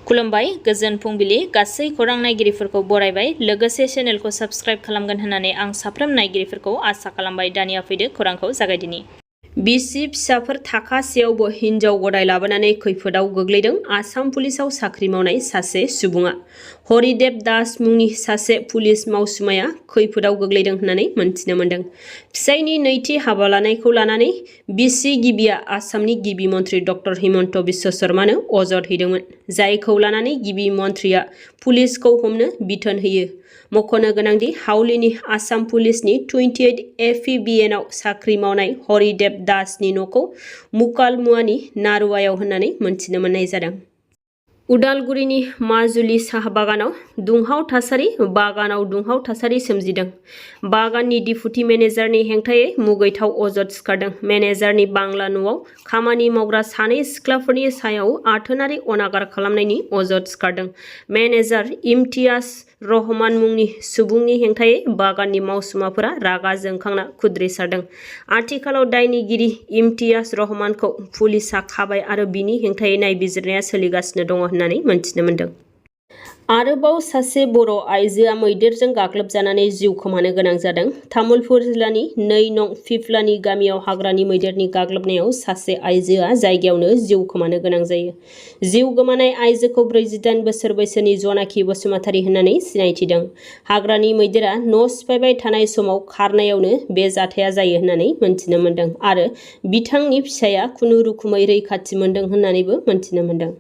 खुलुमबाय गोजोन फुंबिलि गासै खौरां नायगिरिफोरखौ बरायबाय लोगोसे चेनेलखौ साबस्क्राइब खालामगोन होननानै आं साफ्रोम नायगिरिफोरखौ आसा खालामबाय। दानिया फैदो खौरांखौ जागायदिनि। बिसि फिसाफोर थाखासेयावबो हिनजाव गदाय लाबोनानै खैफोदाव गोग्लैदों आसाम पुलिसाव साख्रि मावनाय सासे सुबुङा। हरिदेब दास मुंनि सासे पुलिस मावसुमाया खैफोदाव गोग्लैदों होननानै मोनथिनो मोन्दों। फिसायनि नैथि हाबा लानायखौ लानानै बिसि गिबिया आसामनि गिबि मन्थ्रि डक्टर हिमन्त बिश्व शर्मानो अजद हैदोंमोन, जायखौ लानानै गिबि मन्थ्रिया पुलिसखौ हमनो बिथोन होयो। मख'नो गोनांदि हावलिनि आसाम पुलिसनि 28 एफिबिएनआव साख्रि मावनाय हरिदेब दासनि न'खौ मुकालमुवानि नारुवायाव होननानै मोनथिनो मोननाय जादों। उदालगुरिनि माजुलि साहा बागानाव दुंहाव थासारि बागानाव दुंहाव थासारि सोमजिदों। बागाननि डिपुटि मेनेजारनि हेंथायै मुगैथाव अजद सिखारदों। मेनेजारनि बांला न'आव खामानि मावग्रा सानै सिख्लाफोरनि सायाव आथोनारि अनागार खालामनायनि अजद सिखारदों। मेनेजार इम्तियाज रहमान मुंनि सुबुंनि हेंथायै बागाननि मावसुमाफोरा रागा जोंखांना खुद्रिसारदों। आथिखालाव दायनिगिरि इम्तियाज रहमानखौ पुलिसआ खाबाय आरो बिनि हेंथायै नायबिजिरनाया सोलिगासिनो दङ होननानै मोनथिनो मोन्दों। आरोबाव सासे बर' आइजोआ मैदेरजों गाग्लोबजानानै जिउ खोमानो गोनां जादों। तामुलपुर जिल्लानि 2 नं फिफ्लानि गामियाव हाग्रानि मैदेरनि गाग्लोबनायाव सासे आइजोआ जायगायावनो जिउ खोमानो गोनां जायो। जिउ गोमानाय आइजोखौ 48 बोसोर बैसोनि जनाखि बसुमतारी होननानै सिनायथिदों। हाग्रानि मैदेरा न' सिफायबाय थानाय समाव खारनायावनो बे जाथाया जायो होननानै मोनथिनो मोन्दों आरो बिथांनि फिसाया खुनुरुखुमै रैखाथि मोन्दों होननानैबो मोनथिनो मोन्दों।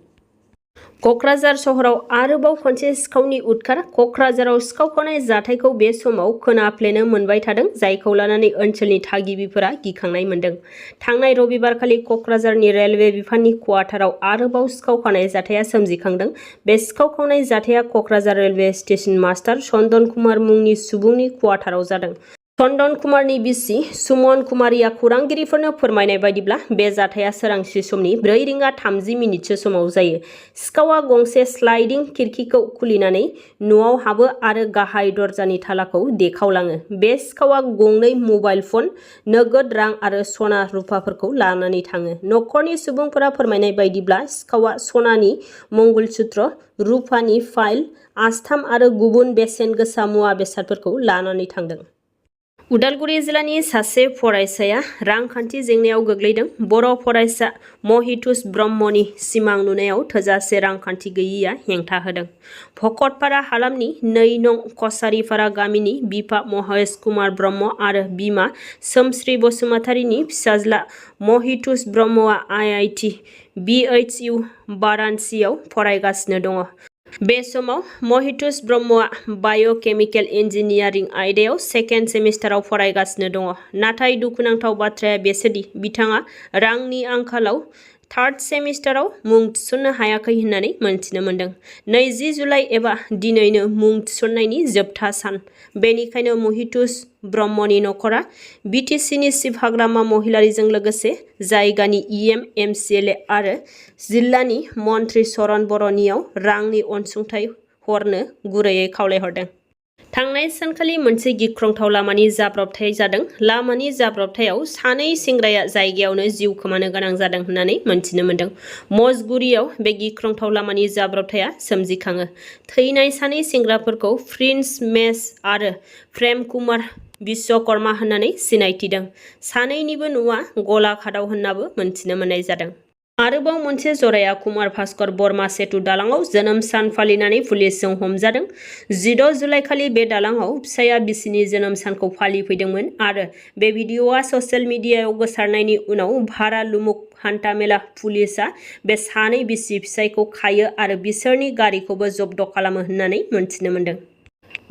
क'क्राझार सहराव आरोबाव खनसे सिखावनि उदखार। क'क्राझाराव सिखाव खावनाय जाथायखौ बे समाव खोनाफ्लेनो मोनबाय थादों, जायखौ लानानै ओनसोलनि थागिबिफोरा गिखांनाय मोन्दों। थांनाय रबिबारखालि क'क्राझारनि रेलवे बिफाननि क्वार्टाराव आरोबाव सिखाव खावनाय जाथाया सोमजिखांदों। बे सिखाव खावनाय जाथाया Kokrajhar railway station master Chandan Kumar मुंनि सुबुंनि क्वार्टाराव जादों। चन्दन कुमारनि बिसि सुमन कुमारीया खौरांगिरिफोरनो फोरमायनाय बायदिब्ला बे जाथाया सोरांसि समनि 4:30 समाव जायो। सिखावआ गंसे स्लाइडिं खिरखिखौ खुलिनानै न'आव हाबो आरो गाहाय दरजानि थालाखौ देखावलाङो। बे सिखावआ गंनै मबाइल फन, नोगोद रां आरो सना रुफाफोरखौ लानानै थाङो। न'खरनि सुबुंफोरा फोरमायनाय बायदिब्ला सिखावआ सनानि मंगलसूत्र, रुफानि फाइल, आस्थाम आरो गुबुन बेसेन गोसा मुवा बेसादफोरखौ लानानै थांदों। उदालगुरि जिल्लानि सासे फरायसाया रांखान्थि जेंनायाव गोग्लैदों। बर' फरायसा महितुस ब्रह्मनि सिमां नुनायाव थोजासे रांखान्थि गैयैया हेंथा होदों। भकतपारा हालामनि 2 नं कसारीपारा गामिनि बिफा महेश कुमार ब्रह्म आरो बिमा सोमश्री बसुमतारीनि फिसाज्ला महितुस ब्रह्मआ IIT BHU वाराणसीआव फरायगासिनो दङ। बे समाव महितुस ब्रह्मआ बाय'केमिकेल इन्जिनियारिं आयदायाव 2nd सेमिस्टाराव फरायगासिनो दङ। नाथाय दुखुनांथाव बाथ्राया बेसोदि बिथाङा रांनि आंखालाव 3rd सेमिस्टाराव मुं थिसननो हायाखै होननानै मोनथिनो मोन्दों। 20 जुलाइ एबा दिनैनो मुं थिसननायनि जोबथा सान। बेनिखायनो महितुस ब्रह्मनि नखरा BTCनि चिफ हाग्रामा महिलारीजों लोगोसे जायगानि EM MCLA आरो जिल्लानि मन्थ्रि चरण बर'नियाव रांनि अनसुंथाइ हरनो गुरैयै खावलायहरदों। थांनाय सानखालि मोनसे गिख्रंथाव लामानि जाब्रबथाय जादों। लामानि जाब्रबथायाव सानै सेंग्राया जायगायावनो जिउ खोमानो गोनां जादों होननानै मोनथिनो मोन्दों। मजगुरियाव बे गिख्रंथाव लामानि जाब्रबथाया सोमजिखाङो। थैनाय सानै सेंग्राफोरखौ प्रिन्स मेस आरो प्रेम कुमार विश्वकर्मा होननानै सिनायथिदों। सानैनिबो न'आ गलाघाटआव होननाबो मोनथिनो मोननाय जादों। आरोबाव मोनसे जराया कुमार भास्कर बर्मा सेतु दालांआव जोनोम सान फालिनानै पुलिसजों हमजादों। 16 जुलाइखालि बे दालांआव फिसाया बिसिनि जोनोम सानखौ फालिफैदोंमोन आरो बे भिडिअ'आ ससियेल मिडियायाव गोसारनायनि उनाव भारालुमुग हान्टामेला पुलिसआ बे सानै बिसि फिसायखौ खायो आरो बिसोरनि गारिखौबो जब्द खालामो होननानै मोनथिनो मोन्दों।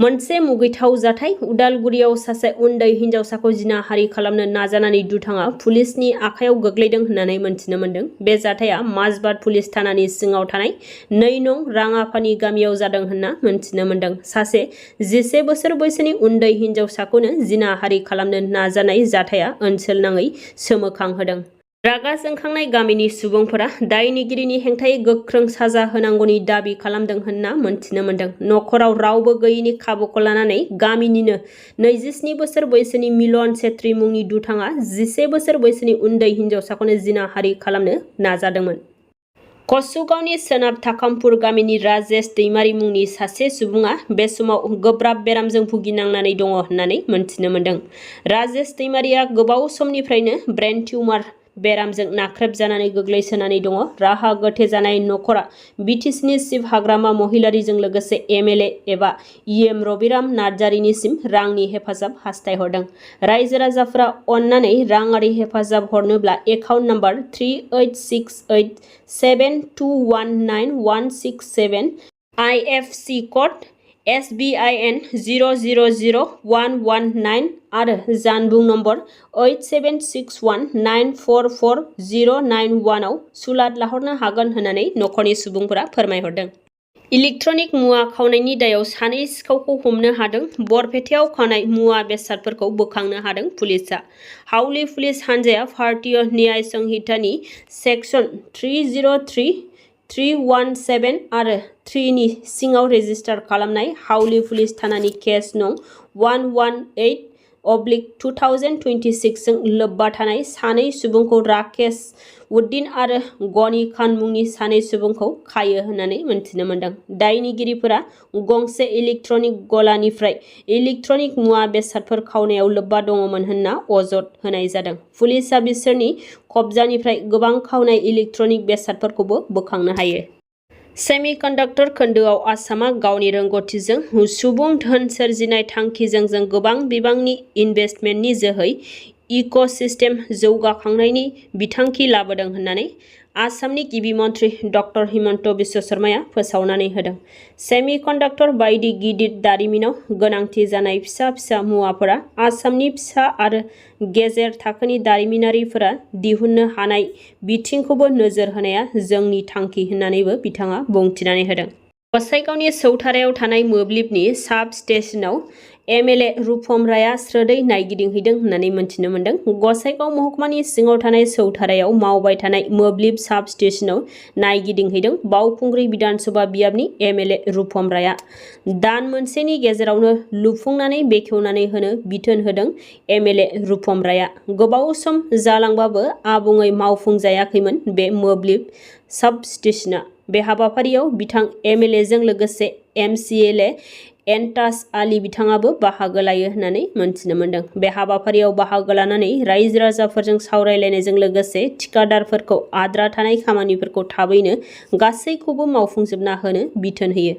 मोनसे मुगैथाव जाथाय। उदालगुरियाव सासे उन्दै हिनजावसाखौ जिनाहारि खालामनो नाजानानै दुथाङा पुलिसनि आखायाव गोग्लैदों होननानै मोनथिनो मोन्दों। बे जाथाया माजबाद पुलिस थानानि सिङाव थानाय 2 नं राङापानि गामियाव जादों होनना मोनथिनो मोन्दों। सासे 11 बोसोर बैसोनि उन्दै हिनजावसाखौनो जिनाहारि खालामनो नाजानाय जाथाया ओनसोलनाङै सोमोखांहोदों। रागा जोंखांनाय गामिनि सुबुंफोरा दायनिगिरिनि हेंथायै गोख्रों साजा होनांगौनि दाबि खालामदों होनना मोनथिनो मोन्दों। नखराव रावबो गैयैनि खाबुखौ लानानै गामिनिनो 27 बोसोर बैसोनि मिलन छेत्री मुंनि दुथाङा 11 बोसोर बैसोनि उन्दै हिनजावसाखौनो जिनाहारि खालामनो नाजादोंमोन। कसुगावनि सोनाब थाखामपुर गामिनि राजेश दैमारी मुंनि सासे सुबुङा बे समाव गोब्राब बेरामजों भुगिनांनानै दङ होननानै मोनथिनो मोन्दों। राजेश दैमारीया गोबाव समनिफ्रायनो ब्रेन टिउमार बेरामजों नाख्रेबजानानै गोग्लैसोनानै दङ। राहा गोथे जानाय नखरा बिटिसिनि चिफ हाग्रामा महिलारीजों लोगोसे एमएलए एबा इएम रबिराम नार्जारिनिसिम रांनि हेफाजाब हास्थायहरदों। रायजो राजाफोरा अन्नानै राङारि हेफाजाब हरनोब्ला account number 386872191167 IFC code SBIN 000119 आरो जानबुं नम्बर 8761944091 आव सुलाद लाहरनो हागोन होननानै नखरनि सुबुंफोरा फोरमायहरदों। इलेक्ट्रनिक मुवा खावनायनि दायाव सानै सिखावखौ हमनो हादों। बरपेटायाव खावनाय मुवा बेसादफोरखौ बोखांनो हादों पुलिसआ। हावलि पुलिस हानजाया भारतीय न्याय संहितानि सेक्सन 303, 317 आरो 3 नि सिङाव रेजिस्टार खालामनाय हावलि पुलिस थानानि केस नं 118/2026 जों लोब्बा थानाय सानै सुबुंखौ राकेश उद्दीन आरो गनी खान मुंनि सानै सुबुंखौ खायो होननानै मोनथिनो मोन्दों। दायनिगिरिफोरा गंसे इलेक्ट्रनिक गलानिफ्राय इलेक्ट्रनिक मुवा बेसादफोर खावनायाव लोब्बा दङमोन होनना अजद होनाय जादों। पुलिसआ बिसोरनि कब्जानिफ्राय गोबां खावनाय इलेक्ट्रनिक बेसादफोरखौबो बोखांनो हायो। सेमिकन्डाक्टर खोन्दोआव आसामा गावनि रोंग'थिजों सुबुं धोन सोरजिनाय थांखिजों गोबां बिबांनि इनभेस्टमेन्टनि जोहै इक'सिस्टेम जौगाखांनायनि बिथांखि लाबोदों होननानै आसामनि गिबि मन्थ्रि डक्टर हिमन्त बिश्व शर्माया फोसावनानै होदों। सेमिकन्डाक्टर बायदि गिदिर दारिमिनाव गोनांथि जानाय फिसा फिसा मुवाफोरा आसामनि फिसा आरो गेजेर थाखोनि दारिमिनारिफोरा दिहुननो हानाय बिथिंखौबो नोजोर होनाया जोंनि थांखि होननानैबो बिथाङा बुंथिनानै होदों। गसाइगावनि सौथारायाव थानाय मोब्लिबनि साब स्टेशनाव एमएलए रुपम रायआ स्रोदै नायगिदिंहैदों होननानै मोनथिनो मोन्दों। गसाइगाव महकुमानि सिङाव थानाय सौथारायाव मावबाय थानाय मोब्लिब साब स्टेशनाव नायगिदिंहैदों बावखुंग्रि बिधानसभा बियाबनि एमएलए रुपम रायआ। दान मोनसेनि गेजेरावनो लुफुंनानै बेखेवनानै होनो बिथोन होदों एमएलए रुपम रायआ। गोबाव सम जालांबाबो आबुङै मावफुंजायाखैमोन बे मोब्लिब साब स्टेशना। बे हाबाफारियाव बिथां एमएलएजों लोगोसे एमसिएलए एन्टास आली बिथाङाबो बाहागो लायो होननानै मोनथिनो मोन्दों। बे हाबाफारियाव बाहागो लानानै रायजो राजाफोरजों सावरायलायनायजों लोगोसे थिकादारफोरखौ आद्रा थानाय खामानिफोरखौ थाबैनो गासैखौबो मावफुंजोबना होनो बिथोन होयो।